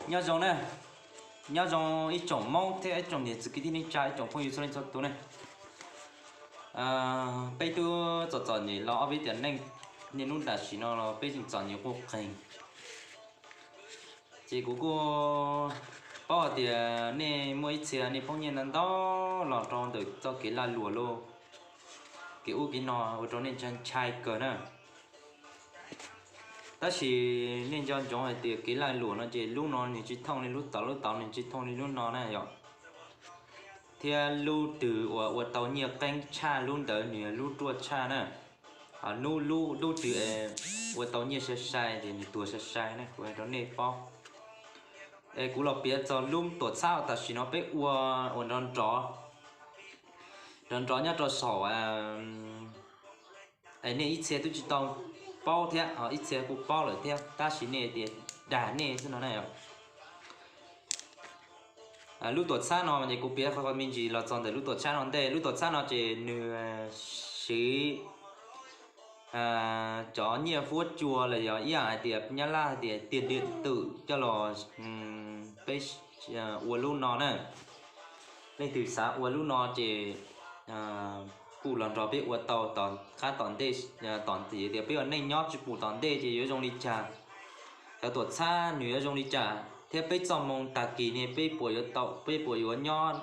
Nyob zoo na, nyob zoo ib tsoom Hmoob thiab ib tsoom niam txiv kwv tij neej tsa, ib tsoom phooj ywg txhua leej txhua tus ne. Peb twb txom txom nyem los ob peb tiam neej, niaj hnub tam sim no los peb tseem txom nyem quaj qees. Ces kuv kuj paub hais tias nej muaj ib txhia nej poob nyiaj ntau ntau los rau ntawm txoj kev lag luam los kev ub kev no ua rau nej ntshai kawg na. Tab sis nej nco ntsoov hais tias kev lag luam no ces lub no nws tsis thooj li lub tod, lub tod nws tsis thooj li lub no na yom. Thiab lub twg uas ua tau nyiaj qeeb tshaj lub ntawd nws yog lub ruaj tshaj na. Ho lub twg ua tau nyiaj sai sai ces nws tuag sai sai na, kuv hais rau nej paub. Es kuv los piav txog lub tuam txhab tam sim no peb ua uas nrov nrov, nrov nrov nyob rau saum, es nej ib txhia twb tsis tau paub thiab, ho ib txhia kuj paub lawm thiab, tab sis nej tias dag nej xwb no na. Lub tuam txhab no ces kuv piav qhov me ntsis los txog ntawm lub tuam txhab no ntej. Lub tuam txhab no ces nws siv cov nyiaj huab cua los yog ib yam hais tias nyab laj hais tias tiag diam twm coj los peb ua lub no na. Leej twg xav ua lub no ces kuj los nrog peb ua tau tom qab tom ntej, tom tias peb ua neej nyob tsis pum tom ntej ces yuav zoo li cas, cov tuam txhab nws yuav zoo li cas, thiab peb txoj moo tag kis ne peb puas yuav tau, peb puas yuav nyob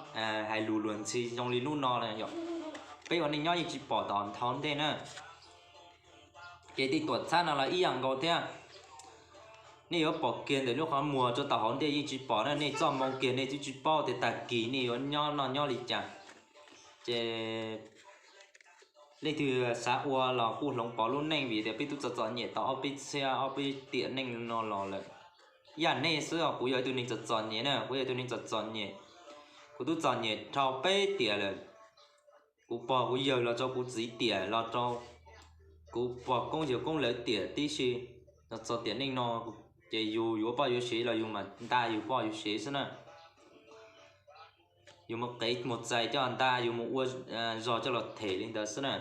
hais lus luag ntxhi zoo li hnub no na yom. Peb ua neej nyob yeej tsis pom tom hauv ntej na. Ces tej tuam txhab no los ib yam nkaus thiab. Nej yuav pom kiag ntawm lub qhov muag rau tom hauv ntej yeej tsis pom na, nej txoj moo kiag nej twb tsis paub tias tag kis nej yuav nyob noj nyob li cas. Ces leej twg xav ua los kuj hloov pauv lub neej vim tias peb twb txom txom nyem tau ob peb txhiab ob peb tiam neej no los lawm. Ib yam nej xwb os, kuv yog ib tug neeg txom txom nyem na, kuv yog ib tug neeg txom txom nyem. Kuv twb txom nyem dhau peb tiam lawm. Kuv pog kuv yawg los rau kuv txiv tiam los rau kuv pog koob yawg koob lawv tiam tib si, los txog tiam neej no ces yus yuav poj yuav sev los yus mam nta yus poj yus sev xwb na. Yus mus qev mus txais coj nta, yus mus ua zog coj los them li ntawd xwb na.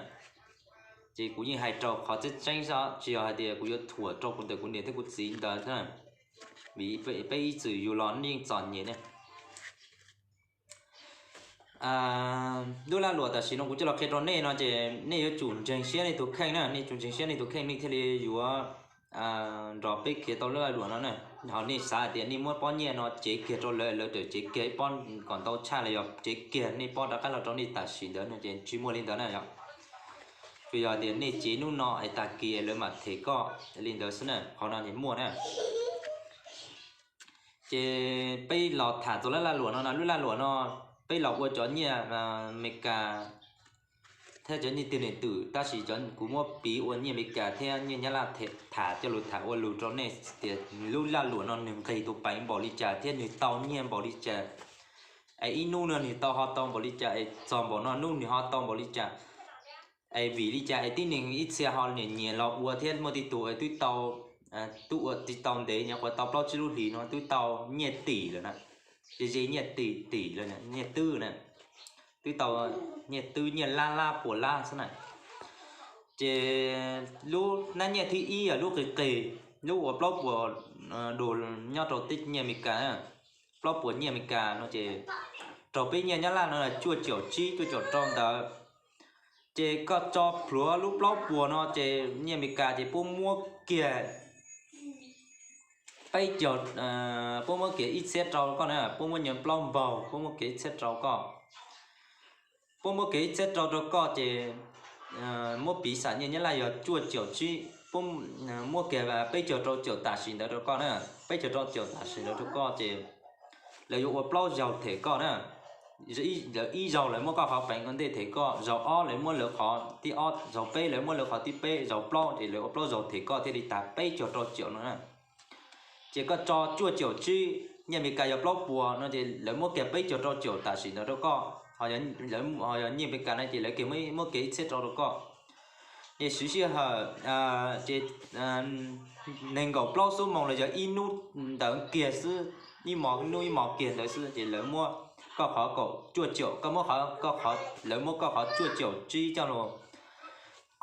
Ces kuv yeej hais rau qhov tseeb tseeb xwb, tsis yog hais tias kuv yuav thuam rau kuv ntawm kuv niam thiab kuv txiv ntawd xwb na. Vim peb ib txwm yus los yeej txom nyem ne. Lub laj luam tam sim no kuv coj los qhia rau nej no ces nej yuav tsum ntseeg siab nej tus kheej na, nej tsum ntseeg siab nej tus kheej nej thiaj li yuav nrog peb khiav tau lub laj luam no na. Ho nej xav hais tias nej muab pob nyiaj no cev kiag rau lawv, lawv tawm cev kiag ib pob kom ntau tshaj los yog cev kiag nej pob rov qab los rau nej tam sim ntawd no ces tsis muaj li ntawd na yom. Tsuas yog tias nej cev hnub no es tag kis lawv mam them koj li ntawd xwb na, qhov no ces muaj na. Ces peb los tham txog lub laj luam no no, lub laj luam no peb los ua cov nyiaj Amelikas thiab cov nyiaj twg ne twm, tab sis kuv muab piv ua nyiaj Amelikas thiab nyiaj Nyab Laj tham coj lus tham ua lus rau nej tias lub laj luam no nws nqis tus peev npaum li cas thiab nws tau nyiaj npaum li cas, es ib hnub no nws tau ho tau npaum li cas, es txog npaum no hnub nws ho tau npaum li cas. Es vim li cas es tib neeg ib txhia ho nyiam nyiam los ua thiab muaj tej tus twb tau, twb ua tsis tau ntev nyuam qhuav tau plaub tsib lub hlis no twb tau nyiaj tim lawm na, ze ze nyiaj tim tim lawm, nyiaj twb na, twb tau nyiaj twb nyiaj lab lab puas lab xwb na. Ces lub hnab nyiaj thib ib yog lub qis qis, lub uas plaub puas dus nyob rau tej nyiaj Amelikas, plaub puas nyiaj Amelikas no ces raug peb nyiaj Nyab Laj no cuaj caum tsib cuaj caum rau ntawd. Ces koj tso plhuav lub plaub puas no ces nyiaj Amelikas ces puab muab kiag peb caug, puab muab kiag ib txhiab rau koj na, puab muab nyiaj plaub npaug puab muab kiag ib txhiab rau koj. Puab muab kiag ib txhiab rau rau koj ces muab piv xam nyiaj Nyab Laj yog cuaj caum tsib, muab kiag peb caug rau caum tam sim ntawd rau koj na, peb caug rau caum tam sim ntawd rau koj ces lawv yuav ua plaub zaug them koj na. Lawv ib zaug lawv muab koj qhov peev ua ntej them koj, zaug ob lawv muab lawv qhov thib ob, zaug peb lawv muab lawv qhov thib peb, zaug plaub ces lawv ua plaub zaug them koj thiaj li tag peb caug rau caum no na. Ces koj tso cuaj caum tsib, nyiaj Amelikas yog plaub puas no ces lawv muab kiag peb caug rau caum tam sim ntawd rau koj. Ho yog nyiaj Amelikas no ces lawv kiag muab kiag ib txhiab rau rau koj. Ces siv sij hawm ces nees nkaum plaub xuab moos los yog ib hnub ntawd kiag xwb, ib hmo hnub ib hmo kiag ntawd xwb ces lawv muab koj qhov kaum cuaj caum, koj muab koj qhov, lawv muab koj qhov cuaj caum tsib coj los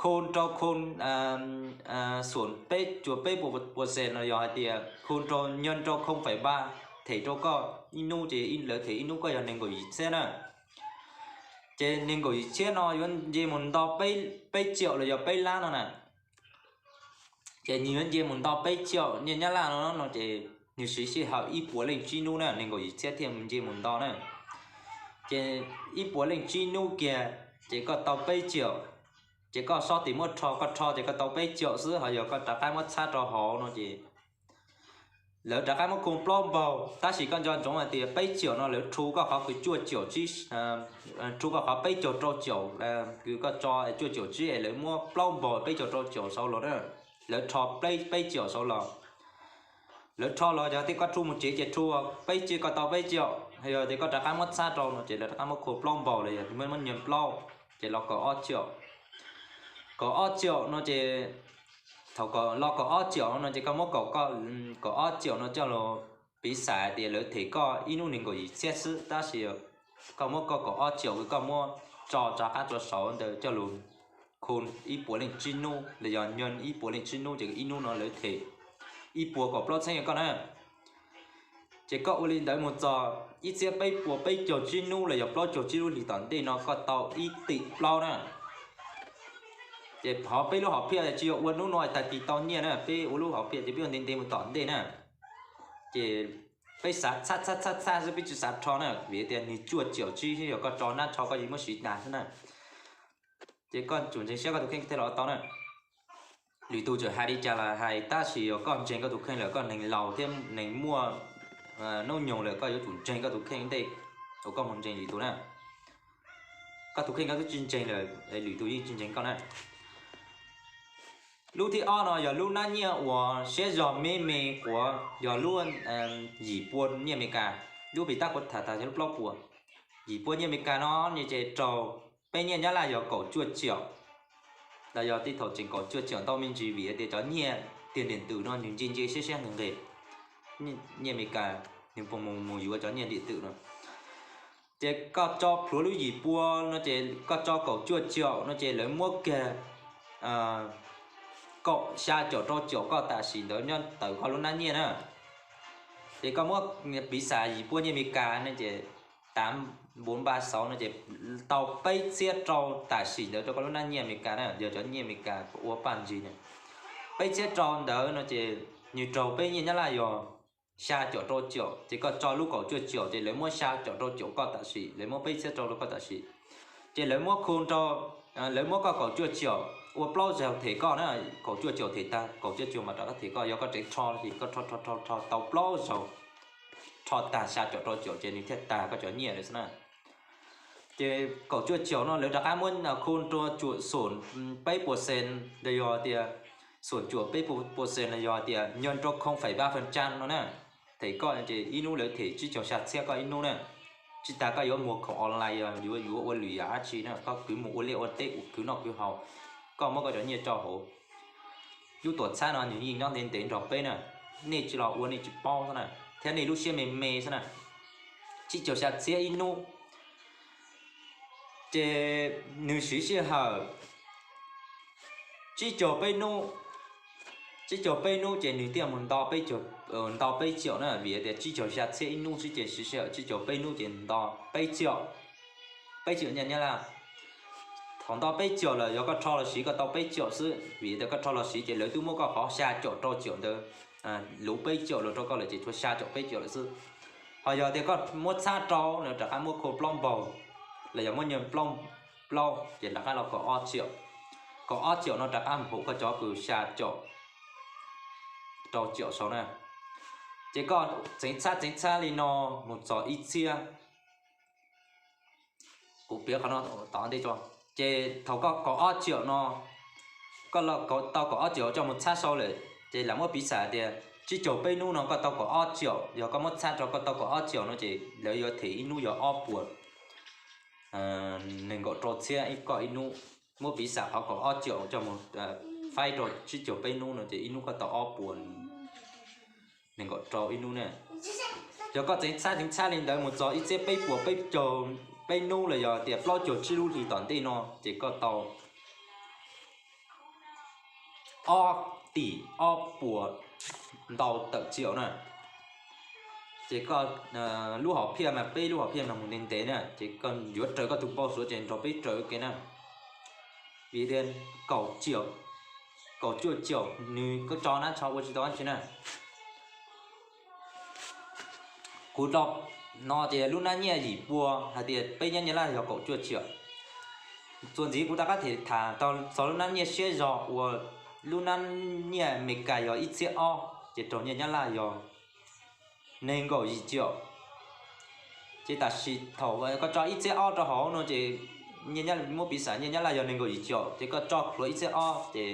khu rau khu xuam peb cuag peb puas percent no yog hais tias khu rau nyob rau không phẩy ba, them rau koj ib hnub ces lawv them ib hnub koj yog nees nkaum yim txhiab na. Ces nees nkaum yim txhiab no yuav nce mus nto peb caum los yog peb lab no na. Ces nws yuav nce mus nto peb caum nyiaj Nyab Laj no no ces nws siv sij hawm ib puas leej tsib hnub na, nees nkaum yim txhiab thiaj nce mus nto na. Ces ib puas leej tsib hnub kiag ces koj tau peb caum. Ces koj xob tis muab rho, koj rho ces koj tau peb caum xwb, ho yog koj rov qab muab txhab rau hauv no ces lawv rov qab muab khu plaub npaug. Tab sis koj nco ntsoov hais tias peb caum no lawv rhu koj qhov kws cuaj caum tsib, rhu koj qhov peb caug rau caum, kws koj tso cuaj caum tsib es lawv muab plaub npaug peb caug rau caum saud los na. Lawv rho peb caum saud los, lawv rho los yog tias koj rhu mus tsev ces rhu peb caum, koj tau peb caum, yog tias koj rov qab muab txhab rau no ces lawv rov qab muab khu plaub npaug los yog muab nyiaj plaub, ces los kaum ob caum. Kaum ob caum no ces, thaum los kaum ob caum no ces koj muab kaum ob caum no coj los piv xam tias lawv them koj ib hnub nees nkaum yim txhiab xwb, tab sis koj muab koj kaum ob caum kws koj muab tso rov qab rau saud ntawd coj los khu ib puas leej tsib hnub los yog nyob ib puas leej tsib hnub ces ib hnub no lawv them ib puas kaum plaub txhiab rau koj na. Ces koj ua li ntawd mus txog ib txhiab peb puas peb caug tsib hnub los yog plaub caug tsib lub hlis tom ntej no koj tau ib tim plaub na. Ces hov peb lub hom phiaj tsis yog ua hnub no tag kis tau nyiaj na, peb ua lub hom phiaj ces peb ua ntev ntev mus tom ntej na. Ces peb xav txhab txhab txhab txhab xwb, peb tsis xav rho na, vim tias nws cuaj caum tsib, yog koj tso nab rho koj yeej muab siv tas xwb na. Ces koj tsum ntseeg siab koj tus kheej thiaj los tau na. Lwm tus txawm hais li cas los hais, tab sis yog koj ntseeg koj tus kheej lawm, koj neeg laus thiab neeg muaj hnub nyoog lawm, koj yuav tsum ntseeg koj tus kheej ntej uas koj mus ntseeg lwm tus na. Koj tus kheej koj twb tsis ntseeg lawm, lwm tus yeej tsis ntseeg koj na. Lub thib ob no yog lub hnab nyiaj uas siab zog me me quav, yog lub yim pua nyiaj Amelikas, lub pis tab kuv tham tas yog lub plaub puas. Yim pua nyiaj Amelikas no ces raug peb nyiaj Nyab Laj yog kaum cuaj caum, los yog tej thaum tseem kaum cuaj caum ntau me ntsis vim tias cov nyiaj tiag ntiam twm no nws nce nce siab siab nqis nqis. Nyiaj Amelikas nws puas mus mus yuav cov nyiaj ntiam twm no. Ces koj tso plhuav lub yim pua no ces koj tso kaum cuaj caum no ces lawv muab kiag kaum xya caum rau caum koj tam sim ntawd nyob tawm koj lub hnab nyiaj na. Ces koj muab piv xam yim pua nyiaj Amelikas no ces tav npuv npa xauv no ces tau peb txhiab rau tam sim ntawd rau koj lub hnab nyiaj Amelikas na, yog cov nyiaj Amelikas ua paj ntsig na. Peb txhiab rau ntawd no ces nws raug peb nyiaj Nyab Laj yog xya caum rau caum, ces koj tso lub kaum cuaj caum ces lawv muab xya caum rau caum koj tam sim, lawv muab peb txhiab rau rau koj tam sim. Ces lawv muab khu rau, lawv muab koj kaum cuaj caum ua plaub zaug them koj na, kaum cuaj caum them tag, kaum cuaj caum mas rov qab them koj, yog koj tseem rho ces koj rho rho rho rho tau plaub zaug, rho tag xya caum rau caum ces nws thiaj tag koj cov nyiaj lawm xwb na. Ces kaum cuaj caum no lawv rov qab muab khu rau cuam xoom peb puas xees, los yog tias xoom cuam peb puas xees los yog tias nyob rau khoo faim ba feem tsam no na. Them koj ces ib hnub lawv them tsib caug xya txhiab koj ib hnub na. Tsis tas koj yuav muag khoom online, yuav yuav ua lwm yam dab tsi na, koj khwv mus ua liaj ua teb, khwv noj khwv haus, koj muab koj cov nyiaj tso hauv. Lub tuam txhab no nws yeej nyob ntev ntev nrog peb na, nej tsis los ua nej tsis paub xwb na, thiab nej lub siab me me xwb na. Tsib caug xya txhiab ib hnub, ces nws siv sij hawm tsib caug peb hnub, tsib caug peb hnub ces nws thiaj mus nto peb caug, nto peb caum na, vim tias tsib caug xya txhiab ib hnub xwb ces siv sij hawm tsib caug peb hnub ces nto peb caum, peb caum nyiaj Nyab Laj. Thaum nto peb caum lawm yog koj rho los siv koj tau peb caum xwb, vim tias koj rho los siv ces lawv twb muab koj qhov xya caum rau caum ntawd luv peb caum los rau koj lawm ces tshuav xya caum peb caum lawm xwb. Ho yog tias koj muab txhab rau no rov qab muab khu plaub npaug, los yog muab nyiaj plaub, ces rov qab los kaum ob caum. Kaum ob caum no rov qab nphum koj cov kws xya caum rau caum saud na. Ces koj txeev txhab txeev txhab li no mus txog ib txhiab. Kuv piav qhov no tom ntej tso. Ces thaum koj kaum ob caum no, koj tau kaum ob caum coj mus txhab sau lawm ces lam muab piv xam tias tsib caug peb hnub no koj tau kaum ob caum, yog koj muab txhab rau koj tau kaum ob caum no ces lawv yuav them ib hnub yog ob puas nees nkaum rau txhiab ib koj ib hnub. Muab piv xam qhov kaum ob caum coj mus faib rau tsib caug peb hnub no ces ib hnub koj tau ob puas nees nkaum rau ib hnub na. Yog koj txeev txhab txeev txhab li ntawd mus txog ib txhiab peb puas peb caug peb hnub los yog tias plaub caug tsib lub hlis tom ntej no ces koj tau ob tim ob puas ntau tawm caum na. Ces koj lub hom phiaj mas peb lub hom phiaj no mus ntev ntev na, ces koj yuav raws koj tus npau suav ces nrog peb raws ua ke na. Vim tias kaum cuaj, kaum cuaj caum nws koj tso nab tsho ua tsis tau dab tsi na. Kuv tso no ces lub nab nyiaj yim pua hais tias peb nyob Nyab Laj yog kaum cuaj caum. Txuas ntxiv kuv rov qab them tham txog lub nab nyiaj siab zog uas lub nab nyiaj Amelikas yog ib txhiab ob ces raug nyiaj Nyab Laj yog nees nkaum yim caum. Ces tam sim thaum koj tso ib txhiab ob rau hauv no ces muab piv xam nyiaj Nyab Laj yog nees nkaum yim caum ces koj tso plhuav ib txhiab ob ces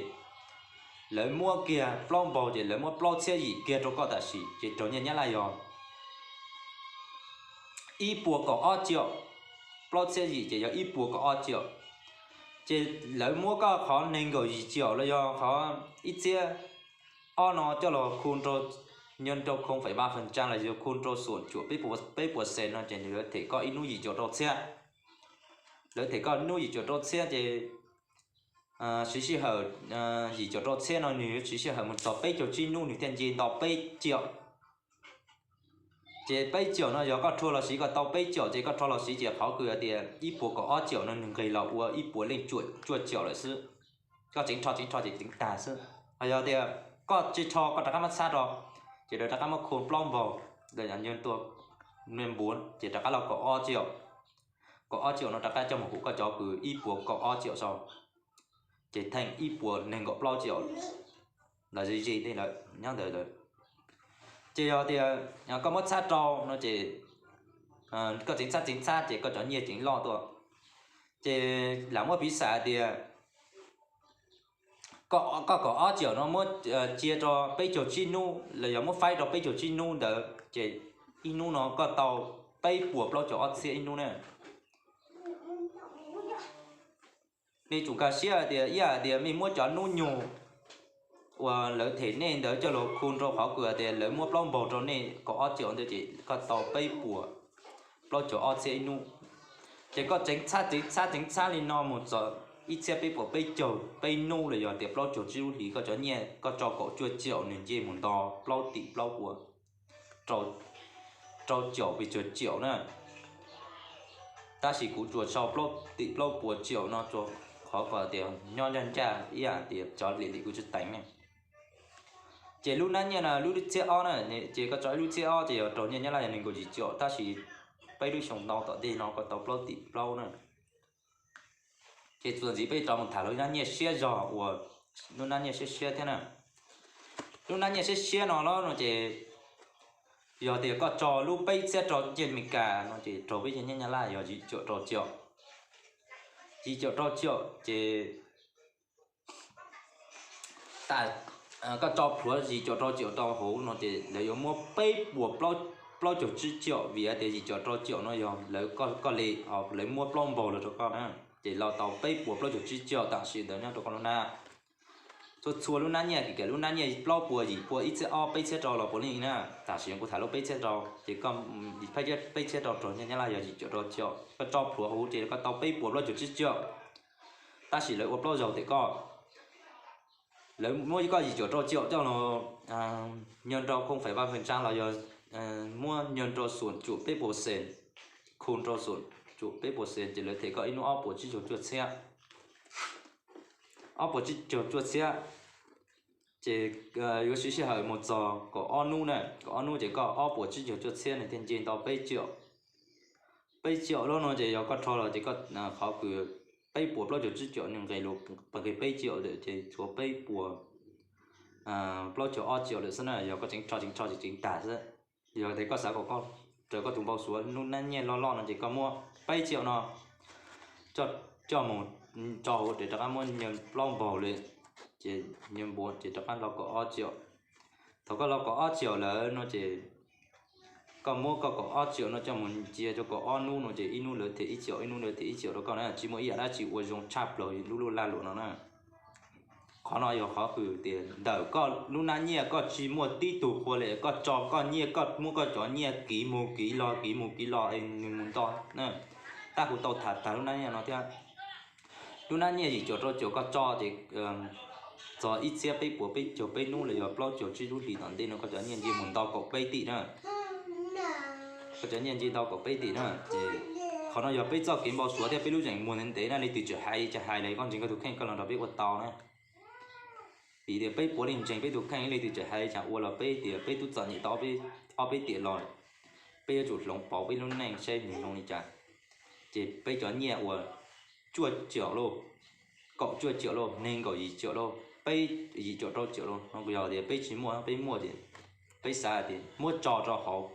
lawv muab kiag plaub npaug ces lawv muab plaub txhiab yim kiag rau koj tam sim ces raug nyiaj Nyab Laj yog ib puas kaum ob caum. Plaub txhiab yim ces yog ib puas kaum ob caum. Ces lawv muab koj qhov nees nkaum yim caum los yog qhov ib txhiab ob no coj los khu rau nyob rau không phẩy ba phần trăm los yog khu rau xuam cuam peb puas xees no ces lawv them koj ib hnub yim caum rau txhiab. Lawv them koj ib hnub yim caum rau txhiab ces siv sij hawm yim caum rau txhiab no nws yuav siv sij hawm mus txog peb caug tsib hnub nws thiaj nce nto peb caum. Ces peb caum no yog koj rho los siv kom tau peb caum ces koj rho los siv ces qhov kws hais tias ib puas kaum ob caum no nws nqis los ua ib puas leej cuaj caum lawm xwb. Koj tseev rho tseev rho ces tseev tag xwb. Ho yog tias koj tsis rho koj rov qab muab txhab rau, ces lawv rov qab muab khu plaub npaug, nws npuav ces rov qab los kaum ob caum. Kaum ob caum no rov qab coj mus hum koj cov kws ib puas kaum ob caum sau, ces theej ib puas nees nkaum plaub caum los ze ze tej lawm nyob ntawd lawm. Ces yog tias koj muab txhab rau no ces koj tseev txhab tseev txhab ces koj cov nyiaj tseev loj tuaj. Ces lam muab piv xam hais tias koj kaum ob caum no muab cia rau peb caug tsib hnub los yog muab faib rau peb caug tsib hnub ntawd ces ib hnub no koj tau peb puas plaub caug ob txhiab ib hnub na. Nej tsum nkag siab hais tias ib yam tias mej muab cov hnub nyoog uas lawv them nej ntawd coj los khu rau qhov kws hais tias lawv muab plaub npaug rau nej kaum ob caum ntawd ces koj tau peb puas plaub caug ob txhiab ib hnub. Ces koj tseev txhab tseev txhab tseev txhab li no mus txog ib txhiab peb puas peb caug peb hnub los yog tias plaub caug tsib lub hlis koj cov nyiaj koj tso kaum cuaj caum nws nce mus nto plaub tim plaub puas rau caum pes tsawg caum na. Tab sis kuv tsuas sau plaub tim plaub puas caum no rau qhov kom tias nyob ncaj ncaj ib yam tias cov lim lim kuv tsis teev na. Ces lub nab nyiaj no lub txhiab ob na, ces koj tso ib lub txhiab ob ces yog raug nyiaj Nyab Laj yog nees nkaum yim caum tab sis peb lub xyoo ntau tom ntej no koj tau plaub tim plaub na. Ces txuas ntxiv peb rov mus tham lub nab nyiaj siab zog uas lub nab nyiaj siab siab thiab na. Lub nab nyiaj siab siab no los no ces yog tias koj tso lub peb txhiab rau nyiaj Amelikas no ces raug peb nyiaj Nyab Laj yog yim caum rau caum. Yim caum rau caum ces koj tso plhuav yim caum rau caum rau hauv no ces lawv yuav muab peb puas plaub caug tsib caum vim hais tias yim caum rau caum no yog lawv koj li, lawv muab plaub npaug los rau koj na, ces los tau peb puas plaub caug tsib caum tam sim ntawd nyob rau koj lub nab. Txhua txhua lub nab nyiaj, kis lub nab nyiaj plaub puas yim puas ib txhiab ob peb txhiab rau los puav leej na, tam sim kuv tham lub peb txhiab rau ces koj peb txhiab rau raug nyiaj Nyab Laj yog yim caum rau caum, koj tso plhuav hauv ces koj tau peb puas plaub caug tsib caum. Tab sis lawv ua plaub zaug tias koj, lawv muab koj yim caum rau caum coj los nyob rau không phẩy ba phần trăm los yog muab nyob rau xuam cuam peb puas xees, khu rau xuam cuam peb puas xees ces lawv them koj ib hnub ob puas tsib caug cuaj txhiab. Ob puas tsib caug cuaj txhiab, ces yuav siv sij hawm mus txog kaum ob hnub na, kaum ob hnub ces koj ob puas tsib caug cuaj txhiab nws thiaj nce tau peb caum. Peb caum lawm no ces yog koj rho los ces koj qhov kws peb puas plaub caug tsib caum nws nqis los nqis peb caum lawm ces tshuav peb puas plaub caug ob caum lawm xwb na, yog koj tseev rho tseev rho ces tseev tag xwb. Yog tias koj xav kom koj raws koj tus npau suav lub nab nyiaj loj loj no ces koj muab peb caum no coj mus tso hauv ces rov qab muab nyiaj plaub npaug li, ces nyiaj npuav ces rov qab los kaum ob caum. Thaum koj los kaum ob caum lawm no ces koj muab koj kaum ob caum no coj mus ntsia rau kaum ob hnub no ces ib hnub lawv them ib caum ib hnub lawv them ib caum rau koj na, tsis muaj ib yam dab tsi ua zoo tshaj plaws lub lub laj luam no na. Qhov no yog qhov kws tias ntawm koj lub nab nyiaj koj tsis muaj tib tug qhua li, koj tso koj nyiaj koj muab koj cov nyiaj kiv mus kiv los kiv mus kiv los es nws mus nto na. Tab kuv tau tham tag lub nab nyiaj no thiab. Lub nab nyiaj yim caum rau caum koj tso ces txog ib txhiab peb puas peb caug peb hnub los yog plaub caug tsib lub hlis tom ntej no koj cov nyiaj nce mus nto kaum peb tim na. Koj cov nyiaj nce tau kaum peb tim na, ces qhov no yog peb txoj kev npau suav thiab peb lub zeem muag ntev ntev na, leej twg tseem hais li cas hais los koj ntseeg koj tus kheej koj los nrog peb ua tau na. Vim tias peb puav leej ntseeg peb tus kheej, leej twg tseem hais li cas ua los peb tias peb twb txom nyem tau ob peb tiam los, peb yuav tsum hloov pauv peb lub neej saib nws zoo li cas. Ces peb cov nyiaj uas cuaj caum lauj, kaum cuaj caum lauj, nees nkaum yim caum lauj, peb yim caum rau caum lauj no yog tias peb tsis muaj, peb muaj ces peb xav tias muab tso rau hauv,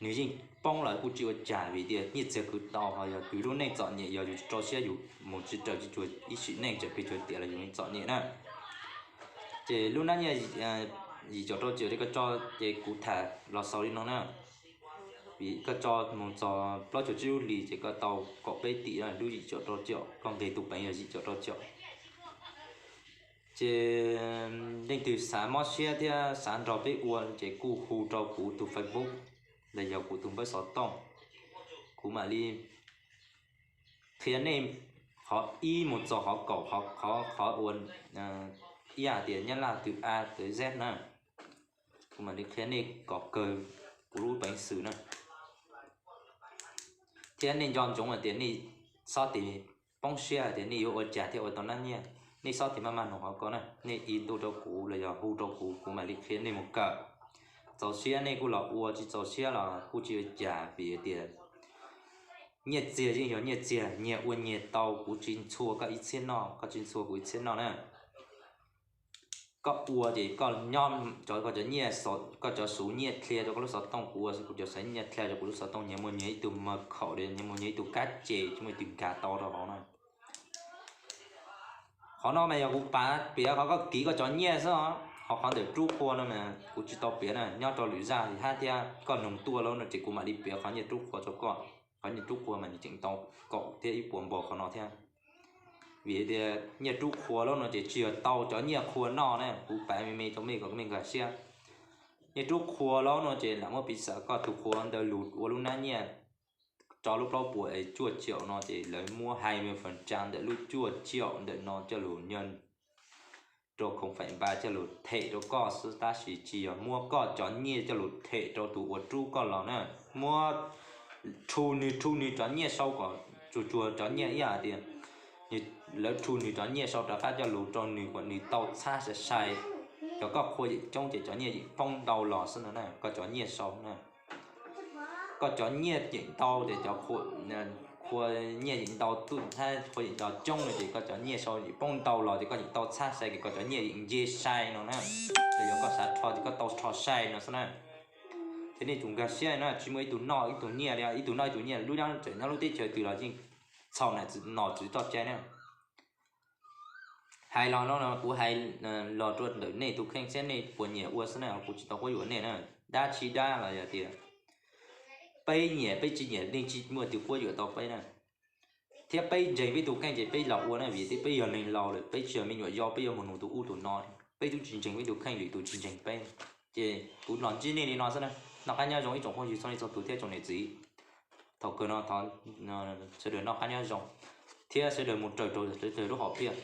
nws yeej poob los kuj tsis ua cas vim tias nyiaj txiag kwv tau, ho yog yus lub neej txom nyem yog yus tsis rau siab yus mus tsis raws tsis cuag ib sim neej tseem plig tsuas tiam los yus yeej txom nyem na. Ces lub hnab nyiaj yim caum rau caum li koj tso, ces kuv tham los xaus li no na. Vim koj tso mus txog plaub caug tsib lub hlis ces koj tau kaum peb tim lub yim caum rau caum, koj nqis tus peev yog yim caum rau caum. Ces leej twg xav mob siab thiab xav nrog peb ua ces kuj hu rau kuv tus Facebook los yog kuv tus npawb xov tooj, kuv mam li qhia nej qhov ib mus txog qhov kaum, qhov ua ib hais tias nyab laj twg a twg z na. Kuv mam li qhia nej kom kawg kuv lub peev xwm na. Thiab nej nco ntsoov hais tias nej xob tig poob siab hais tias nej yuav ua cas thiaj ua tau hnab nyiaj, nej xob tig maj maj noog qhov ko na, nej i ntu rau kuv los yog hu rau kuv, kuv mam li qhia nej mus kawm. Txaus siab nej kuj los ua, tsis txaus siab los kuj tsis ua cas vim tias nyiaj txiag yeej yog nyiaj txiag, nyias ua nyias tau, kuv tsis ntxhua koj ib txhiab noj, koj tsis ntxhua kuv ib txhiab noj na. Koj ua ces koj nyob cov, koj cov nyiaj, koj cov xuv nyiaj dhia rau koj lub xov tooj, kuv ua kuv cov xuv nyiaj dhia rau kuv lub xov tooj, nyias muaj nyias ib tug mật khẩu, nyias muaj nyias ib tug kab ces tsis muaj ib tug nkag tau rau hauv na. Qhov no mas yog kuv piav qhov koj kiv koj cov nyiaj xwb os, ho qhov ntawm rub qhua no mas kuv tsis tau piav na, nyob rau lwm zaj hab thiab koj nug tuaj lawm no ces kuv mam li piav qhov nyiaj rub qhua rau koj. Qhov nyiaj rub qhua mas nws tseem tau kaum thiab ib puas npaug qhov no thiab. Vim tias nyiaj rub qhua lawm no ces tsis yog tau cov nyiaj qhua noj na, kuv piav me me rau mej kom mej nkag siab. Nyiaj rub qhua lawm no ces lam muab piv xam koj tus qhua ntawd lug ua lub hnab nyiaj tso lub plaub puas es cuaj caum no ces lawv muab hai mươi phần trăm ntawm lub cuaj caum ntawm no coj lug nyob rau không phẩy ba coj lug them rau koj xwb tab sis tsis yog muab koj cov nyiaj coj lug them rau tus uas rub koj los na. Muab rhu nws, rhu nws cov nyiaj sau kom tsuag tsuag cov nyiaj ib yam tias lawv rhu nws cov nyiaj sau rov qab coj lug rau nws kom nws tau txhab sai sai, yog koj qhua yeem coob ces cov nyiaj yeem poob ntau los xwb no na, koj cov nyiaj sau na. Koj cov nyiaj yeem ntau ces cov qhua nyiaj yeem ntau, tuj thab qhua yeem ntau coob no ces koj cov nyiaj sau yeem poob ntau los ces koj yeem tau txhab sai ces koj cov nyiaj yeem nce sai no na. Los yog koj xav rho ces koj tau rho sai no xwb na. Ces nej tsum nkag siab na, tsis muaj ib tug noj ib tug nyiaj li, ib tug noj ib tug nyiaj, lub nyob tseem nyob lub teb chaws twg los yeej txhaum nom tswv txoj cai na. Hais los no kuv hais los rau ntawm nej tus kheej saib nej puas nyiam ua xwb na, kuv tsis tau quab yuam nej na. Dab tsi dab los yog tias peb nyiam peb tsis nyiam nej tsis muaj tus quab yuam tau peb na. Thiab peb ntseeg peb tus kheej ces peb los ua na, vim tias peb yog neeg laus lawm, peb tsis yog me nyuam yau peb yuav mus nug tus ub tus no, peb twb tsis ntseeg peb tus kheej lwm tus tsis ntseeg peb. Ces kuv los ntsib nej li no xwb na. Noj qab nyob zoo ib tsoom phooj ywg txhua leej txhua tus thiab tsoom niam txiv. Thaum kawg no thov sawv daws noj qab nyob zoo thiab sawv daws mus raws rau sawv daws lub hom phiaj.